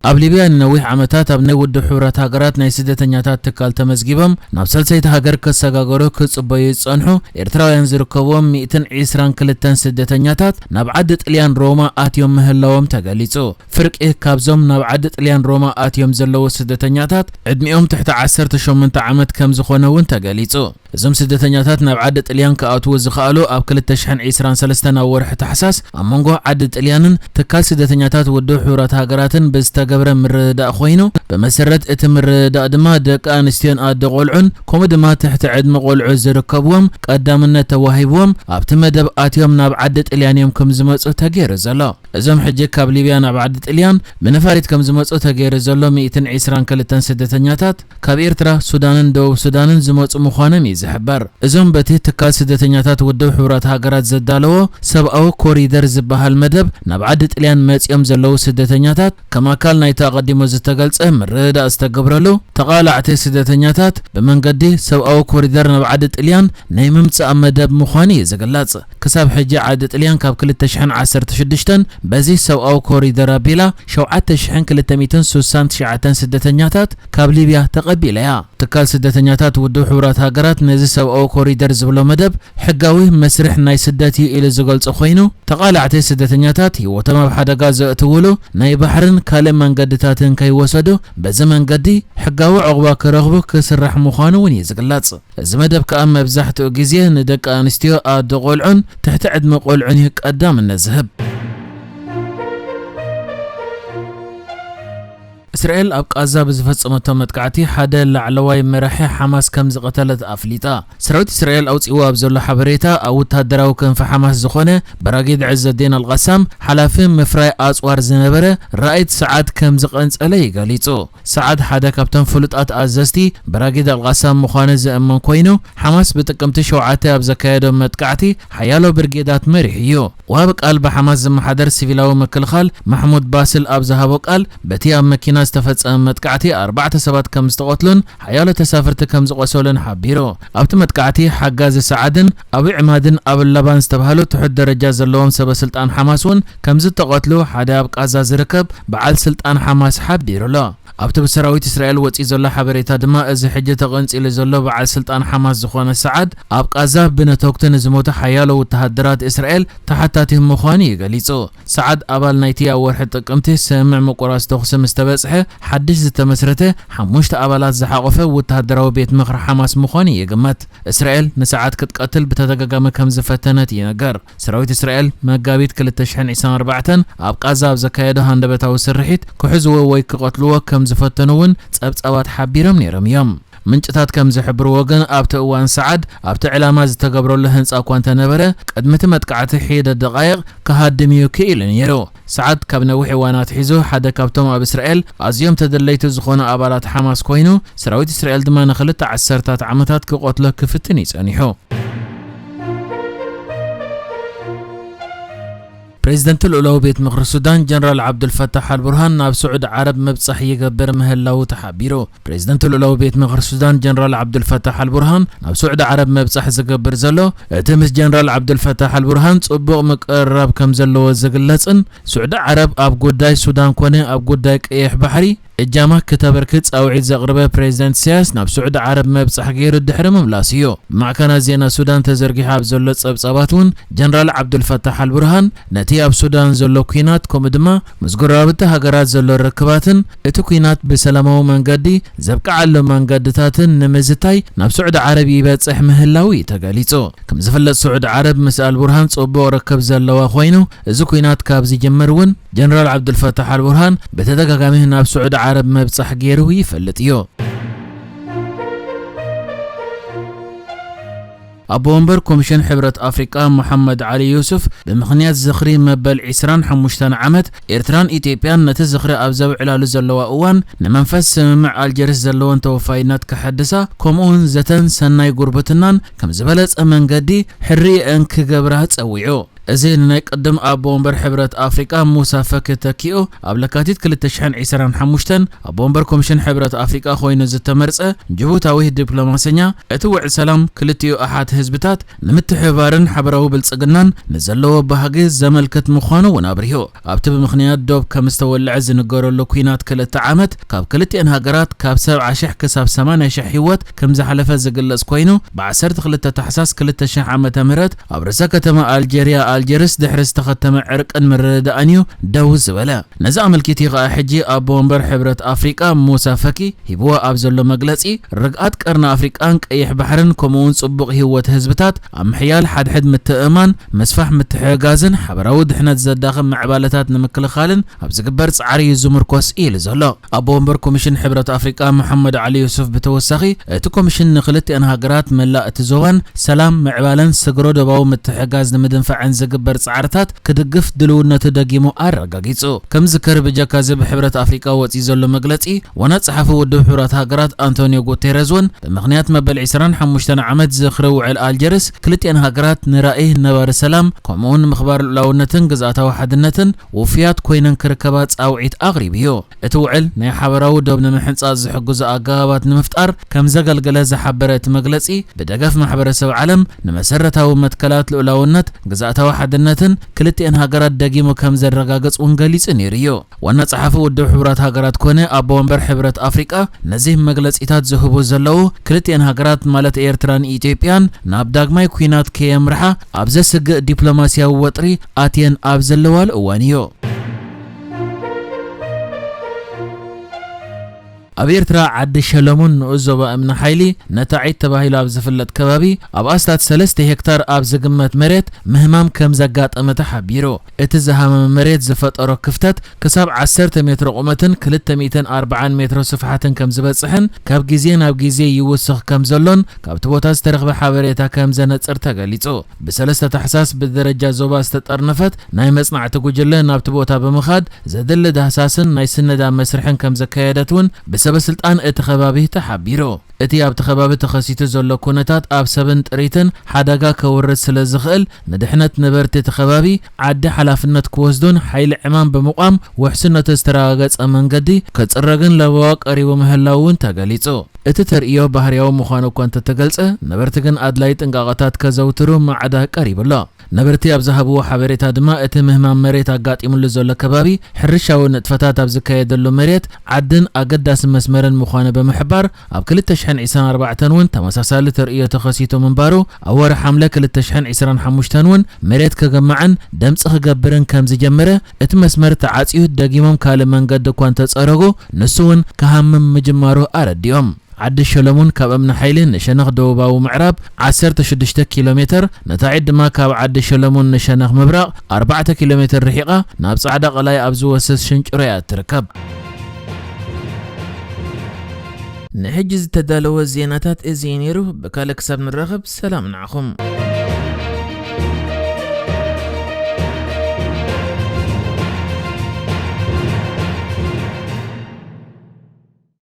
ኣብ ሊብያ ንነዊሕ ዓመታት ኣብ ናይ ውድብ ሕቡራት ሃገራት ናይ ስደተኛታት ትካል ተመዝጊቦም ናብ ሳልሰይቲ ሃገር ክሰጋገሩ ክጽበዩ ዝጸንሑ ኤርትራውያን ዝርከብዎም ሚእትን ዒስራን ክልተን ስደተኛታት ናብ ዓዲ ጥልያን ሮማ ኣትዮም ምህላዎም ተገሊጹ። ፍርቂ ካብዞም ናብ ዓዲ ጥልያን ሮማ ኣትዮም ዘለዉ ስደተኛታት ዕድሚኦም ትሕቲ ዓሰርተ ሸሞንተ ዓመት ከም ዝኾነ እውን ተገሊጹ። እዞም ስደተኛታት ናብ ዓዲ ጥልያን ክኣትዉ ዝኸኣሉ ኣብ ክልተ ሽሕን ዕስራን ሰለስተን ኣብ ወርሒ ታሕሳስ ኣብ መንጎ ዓዲ ጥልያንን ትካል ስደተኛታት ውድብ ሕቡራት ሃገራትን ብዝተገብረ ምርድዳእ ኮይኑ፣ ብመሰረት እቲ ምርድዳእ ድማ ደቂ ኣንስትዮን ኣደ ቆልዑን ከምኡ ድማ ትሕቲ ዕድመ ቆልዑ ዝርከብዎም ቀዳምነት ተዋሂብዎም ኣብቲ መደብ ኣትዮም ናብ ዓዲ ጥልያን እዮም ከም ዝመጹ ተገይሩ ዘሎ። እዞም ሕጂ ካብ ሊብያ ናብ ዓዲ ጥልያን ብነፋሪት ከም ዝመጹ ተገይሩ ዘሎ ሚእትን ዕስራን ክልተን ስደተኛታት ካብ ኤርትራ፣ ሱዳንን ደቡብ ሱዳንን ዝመጹ ምዃኖም እዩ ዝሕበር። እዞም በቲ ትካል ስደተኛታት ውድብ ሕቡራት ሃገራት ዘዳለዎ ሰብኣዊ ኮሪደር ዝበሃል መደብ ናብ ዓዲ ጥልያን መጺኦም ዘለዉ ስደተኛታት ከም ኣካል ናይቲ ኣቐዲሙ ዝተገልጸ ምርድዳእ ዝተገብረሉ ተቓላዕቲ ስደተኛታት ብመንገዲ ሰብኣዊ ኮሪደር ናብ ዓዲ ጥልያን ናይ ምምጻእ መደብ ምዃኑ እዩ ዝግለጽ። ክሳብ ሕጂ ዓዲ ጥልያን ካብ ክልተ ሽሕን ዓሰርተ ሽዱሽተን በዚ ሰብኣዊ ኮሪደር ኣቢላ ሸውዓተ ሽሕን ክልተ ሚእትን ስሳን ትሽዓተን ስደተኛታት ካብ ሊብያ ተቐቢላ እያ። ትካል ስደተኛታት ውድብ ሕቡራት ሃገራት ነዚ ሰብኣዊ ኮሪደር ዝብሎ መደብ ሕጋዊ መስርሕ ናይ ስደት እዩ ኢሉ ዝገልጾ ኮይኑ፣ ተቓላዕቲ ስደተኛታት ህይወቶም ኣብ ሓደጋ ዘእትውሉ ናይ ባሕርን ካልእ መንገድታትን ከይወሰዱ በዚ መንገዲ ሕጋዊ ዕቑባ ክረኽቡ ክስራሕ ምዃኑ እውን እዩ ዝግለጽ። እዚ መደብ ከኣ መብዛሕትኡ ግዜ ንደቂ ኣንስትዮ፣ ኣደ ቆልዑን ትሕቲ ዕድመ ቆልዑን እዩ ቀዳምነት ዝህብ። እስራኤል ኣብ ቃዛ ብዝፈጸመቶ መጥቃዕቲ ሓደ ላዕለዋይ መራሒ ሓማስ ከም ዝቐተለት ኣፍሊጣ። ሰራዊት እስራኤል ኣውጺእዎ ኣብ ዘሎ ሓበሬታ፣ ኣብ ወተሃደራዊ ክንፊ ሓማስ ዝኾነ ብራጊድ ዕዘዲን ኣልቃሳም ሓላፊ ምፍራይ ኣጽዋር ዝነበረ ራኢድ ሰዓድ ከም ዝቐንጸለ እዩ ገሊጹ። ሰዓድ ሓደ ካብቶም ፍሉጣት ኣዘዝቲ ብራጊድ ኣልቃሳም ምዃኑ ዝእመን ኮይኑ፣ ሓማስ ብጥቅምቲ ሸውዓተ ኣብ ዘካየዶ መጥቃዕቲ ሓያሎ ብርጌዳት መሪሑ እዩ። ወሃቢ ቃል ብሓማስ ዝመሓደር ሲቪላዊ ምክልኻል ማሕሙድ ባስል ኣብ ዝሃቦ ቃል፣ በቲ ኣብ መኪና ዝተፈጸመ መጥቃዕቲ ኣርባዕተ ሰባት ከም ዝተቐትሉን ሓያሎ ተሳፈርቲ ከም ዝቖሰሉን ሓቢሩ። ኣብቲ መጥቃዕቲ ሓጋዚ ሰዓድን ኣቡ ዕማድን ኣቡ ላባን ዝተባህሉ ትሑት ደረጃ ዘለዎም ሰበ ስልጣን ሓማስ እውን ከም ዝተቐትሉ ሓደ ኣብ ቃዛ ዝርከብ በዓል ስልጣን ሓማስ ሓቢሩ ኣሎ። ኣብቲ ብሰራዊት እስራኤል ወጺኡ ዘሎ ሓበሬታ ድማ፣ እዚ ሕጂ ተቐንጺሉ ዘሎ በዓል ስልጣን ሓማስ ዝኾነ ሰዓድ፣ ኣብ ቃዛ ብነተጉቲ ንዝሞቱ ሓያሎ ወተሃደራት እስራኤል ተሓታቲ ምዃኑ እዩ ገሊጹ። ሰዓድ ኣባል ናይቲ ኣብ ወርሒ ጥቅምቲ ስምምዕ ምቁራጽ ተኹሲ ምስ ተበጽሐ ሓድሽ ዝተመስረተ ሓሙሽተ ኣባላት ዝሓቖፈ ወተሃደራዊ ቤት ምኽሪ ሓማስ ምዃኑ ይግመት። እስራኤል ንሰዓድ ክትቀትል ብተደጋጋሚ ከም ዝፈተነት ይንገር። ሰራዊት እስራኤል መጋቢት ክልተ ሽሕን ዕስራን ኣርባዕተን ኣብ ቃዛ ኣብ ዘካየዶ ሃንደበታዊ ስርሒት ክሕዝዎ ወይ ክቐትልዎ ከም ዝፈተኑ እውን ጸብጻባት ሓቢሮም ነይሮም እዮም። ምንጭታት ከም ዝሕብርዎ ግን ኣብቲ እዋን ሰዓድ ኣብቲ ዕላማ ዝተገብረሉ ህንጻ እኳ እንተነበረ ቅድሚ እቲ መጥቃዕቲ ሒደት ደቓይቕ ክሃድም እዩ ክኢሉ ነይሩ። ሰዓድ ካብ ነዊሕ እዋን ኣትሒዙ ሓደ ካብቶም ኣብ እስራኤል ኣዝዮም ተደለይቲ ዝኾኑ ኣባላት ሓማስ ኮይኑ ሰራዊት እስራኤል ድማ ንኽልተ ዓሰርታት ዓመታት ክቐትሎ ክፍትን እዩ ጸኒሑ። ፕሬዚደንት ልኡላዊ ቤት ምኽሪ ሱዳን ጀነራል ዓብዱልፈታሕ ኣልቡርሃን ናብ ስዑዲ ዓረብ ምብጻሕ ይገብር ምህላዉ ተሓቢሩ። ፕሬዚደንት ልኡላዊ ቤት ምኽሪ ሱዳን ጀነራል ዓብዱልፈታሕ ኣልቡርሃን ናብ ስዑዲ ዓረብ ምብጻሕ ዝገብር ዘሎ እቲ ምስ ጀነራል ዓብዱልፈታሕ ኣልቡርሃን ጽቡቕ ምቅርራብ ከም ዘለዎ ዝግለጽን ስዑዲ ዓረብ ኣብ ጉዳይ ሱዳን ኮነ ኣብ ጉዳይ ቀይሕ ባሕሪ እጃማ ክተበርክት ጻውዒት ዘቕርበ ፕሬዚደንት ኢሳያስ ናብ ስዑዲ ዓረብ ምብጻሕ ገይሩ ድሕሪ ምምላሱ እዩ። ብማዕከናት ዜና ሱዳን ተዘርጊሑ ኣብ ዘሎ ጸብጻባት እውን ጀነራል ዓብዱልፈታሕ ኣልቡርሃን ነቲ ኣብ ሱዳን ዘሎ ኲናት ከምኡ ድማ ምስ ጎረባብቲ ሃገራት ዘሎ ርክባትን እቲ ኲናት ብሰላማዊ መንገዲ ዘብቅዓሉ መንገድታትን ንምዝታይ ናብ ስዑዲ ዓረብ ይበጽሕ ምህላዉ እዩ ተገሊጹ። ከም ዝፍለጥ ስዑዲ ዓረብ ምስ ኣልቡርሃን ጽቡቕ ርክብ ዘለዋ ኮይኑ እዚ ኲናት ካብ ዝጅምር እውን ጀነራል ዓብዱልፈታሕ ኣልቡርሃን ብተደጋጋሚ ናብ ስዑዲ ዓረብ ምብጻሕ ገይሩ ይፈልጥ እዩ። ኣቦ ወንበር ኮሚሽን ሕብረት ኣፍሪቃ መሓመድ ዓሊ ዩሱፍ ብምኽንያት ዝኽሪ መበል ዕስራን ሓሙሽተን ዓመት ኤርትራን ኢትዮጵያን ነቲ ዝኽሪ ኣብ ዘብዕላሉ ዘለዋ እዋን ንመንፈስ ስምምዕ ኣልጀርስ ዘለወን ተወፋይነት ከሐድሳ ከምኡውን ዘተን ሰናይ ጉርብትናን ከም ዝበለጸ መንገዲ ሕርየእን ክገብራ ጸዊዑ። እዚ ንናይ ቅድም ኣቦ ወንበር ሕብረት ኣፍሪቃ ሙሳ ፈኪ ተኪኡ ኣብ ለካቲት ክልተ ሽሕን ዕስራን ሓሙሽተን ኣቦ ወንበር ኮሚሽን ሕብረት ኣፍሪቃ ኮይኑ ዝተመርጸ ጅቡታዊ ዲፕሎማሰኛ፣ እቲ ውዕል ሰላም ክልቲኡ ኣሓት ህዝብታት ንምትሕብባርን ሓበራዊ ብልጽግናን ንዘለዎ ባህጊ ዘመልክት ምዃኑ እውን ኣብሪሁ። ኣብቲ ብምኽንያት ዶብ ከም ዝተወልዐ ዝንገረሉ ኲናት ክልተ ዓመት ካብ ክልቲኤን ሃገራት ካብ ሰብዓ ሽሕ ክሳብ ሰማንያ ሽሕ ህይወት ከም ዝሓለፈ ዝግለጽ ኮይኑ፣ ብ ዓሰርተ ክልተ ታሕሳስ ክልተ ሽሕ ዓመተ ምህረት ኣብ ርእሰ ከተማ ኣልጀርያ ኣልጀርስ ድሕሪ ዝተኸተመ ዕርቅን ምርድዳእን እዩ ደው ዝበለ። ነዚ ኣመልኪቱ ከኣ ሕጂ ኣቦ ወንበር ሕብረት ኣፍሪቃ ሙሳ ፈኪ ሂብዎ ኣብ ዘሎ መግለጺ፣ ርግኣት ቀርኒ ኣፍሪቃን ቀይሕ ባሕርን ከምኡውን ጽቡቕ ህይወት ህዝብታት ኣብ ምሕያል ሓድሕድ ምትእምማን፣ ምስፋሕ ምትሕግጋዝን ሓበራዊ ድሕነት ዘዳኽም ምዕባለታት ንምክልኻልን ኣብ ዝግበር ጻዕሪ እዩ ዝምርኮስ ኢሉ ዘሎ። ኣቦ ወንበር ኮሚሽን ሕብረት ኣፍሪቃ መሐመድ ዓሊ ዩሱፍ ብተወሳኺ፣ እቲ ኮሚሽን ንክልቲኣን ሃገራት መላእ እቲ ዞባን ሰላም፣ ምዕባለን ስግረ ዶባዊ ምትሕግጋዝ ንምድንፋዕን ዝግበር ጻዕርታት ክድግፍ ድልውነቱ ደጊሙ ኣረጋጊጹ። ከም ዝከር ብጀካ እዚ ብሕብረት ኣፍሪቃ ወጺኡ ዘሎ መግለጺ፣ ዋና ጸሓፊ ውድብ ሕቡራት ሃገራት ኣንቶኒዮ ጉቴረዝ እውን ብምኽንያት መበል ዕስራን ሓሙሽተን ዓመት ዝኽሪ ውዕል ኣልጀርስ ክልቲኣን ሃገራት ንራእይ ነባሪ ሰላም ከምኡውን ምኽባር ልኡላውነትን ግዝኣታዊ ሓድነትን ውፍያት ኮይነን ክርከባ ጻውዒት ኣቕሪቡ እዩ። እቲ ውዕል ናይ ሓበራዊ ዶብ ንምሕንጻጽ ዝሕግዙ ኣገባባት ንምፍጣር ከም ዘገልገለ ዝሓበረ እቲ መግለጺ፣ ብደገፍ ማሕበረሰብ ዓለም ንመሰረታዊ መትከላት ልኡላውነት፣ ግዝኣታዊ ሓድነትን ክልቲኤን ሃገራት ደጊሙ ከም ዘረጋግጽ እውን ገሊጹ ነይሩ እዩ። ዋና ጸሓፊ ውድብ ሕቡራት ሃገራት ኮነ ኣቦ ወንበር ሕብረት ኣፍሪቃ ነዚ መግለጺታት ዝህቡ ዘለዉ ክልቲኤን ሃገራት ማለት ኤርትራን ኢትዮጵያን ናብ ዳግማይ ኲናት ከየምርሓ ኣብ ዘስግእ ዲፕሎማስያዊ ወጥሪ ኣትየን ኣብ ዘለዋሉ እዋን እዩ። ኣብ ኤርትራ ዓዲ ሸለሙን ንኡስ ዞባ እምኒ ሓይሊ ነታዒት ተባሂሉ ኣብ ዝፍለጥ ከባቢ ኣብ ኣስታት ሰለስተ ሄክታር ኣብ ዝግመት መሬት ምህማም ከም ዘጋጠመ ተሓቢሩ። እቲ ዝሃመመ መሬት ዝፈጠሮ ክፍተት ክሳብ ዓሰርተ ሜትሮ ቁመትን ክልተ ሚእትን ኣርባዓን ሜትሮ ስፍሓትን ከም ዝበጽሕን ካብ ግዜ ናብ ግዜ ይውስኽ ከም ዘሎን ካብቲ ቦታ ዝተረኽበ ሓበሬታ ከም ዘነጽር ተገሊጹ። ብሰለስተ ታሕሳስ ብደረጃ ዞባ ዝተጠርነፈት ናይ መጽናዕቲ ጉጅለ ናብቲ ቦታ ብምኻድ ዘድሊ ዳህሳስን ናይ ስነዳ መስርሕን ከም ዘካየደት እውን ብሰበ ስልጣን እቲ ከባቢ ተሓቢሩ። እቲ ኣብቲ ከባቢ ተኸሲቱ ዘሎ ኩነታት ኣብ ሰብን ጥሪትን ሓደጋ ከውርድ ስለ ዝኽእል ንድሕነት ነበርቲ እቲ ከባቢ ዓዲ ሓላፍነት ክወስዱን ሓይሊ ዕማም ብምቋም ውሕስነቱ ዝተረጋገጸ መንገዲ ክጽረግን ለበዋ ቀሪቡ ምህላው እውን ተገሊጹ። እቲ ተርእዮ ባህርያዊ ምዃኑ እኳ እንተተገልጸ፣ ነበርቲ ግን ኣድላይ ጥንቃቐታት ከዘውትሩ ማዕዳ ቀሪቡ ኣሎ። ነበርቲ ኣብ ዝሃብዎ ሓበሬታ ድማ፣ እቲ ምህማም መሬት ኣጋጢሙሉ ዘሎ ከባቢ፣ ሕርሻዊ ንጥፈታት ኣብ ዝካየደሉ መሬት ዓድን ኣገዳሲ መስመርን ምዃኑ ብምሕባር፣ ኣብ ክልተ ሽሕን ዕስራን ኣርባዕተን እውን ተመሳሳሊ ተርእዮ ተኸሲቱ ምንባሩ፣ ኣብ ወርሒ ሓምለ ክልተ ሽሕን ዕስራን ሓሙሽተን እውን መሬት ክግማዕን ደምጺ ክገብርን ከም ዝጀመረ፣ እቲ መስመር ተዓጽዩ ደጊሞም ካልእ መንገዲ እኳ እንተጸረጉ፣ ንሱ እውን ክሃምም ምጅማሩ ኣረዲኦም። ዓዲ ሸለሙን ካብ እምኒ ሓይሊ ንሸነኽ ደቡባዊ ምዕራብ ዓሰርተ ሽዱሽተ ኪሎ ሜተር፣ ነታዒት ድማ ካብ ዓዲ ሸለሙን ንሸነኽ ምብራቕ ኣርባዕተ ኪሎ ሜተር ርሒቓ ናብ ጻዕዳ ቀላይ ኣብ ዝወስድ ሽንጭሮ እያ እትርከብ። ንሕጂ ዝተዳለወ ዜናታት እዚ እዩ ነይሩ። ብካልእ ክሳብ ንራኸብ ሰላም ንዓኹም።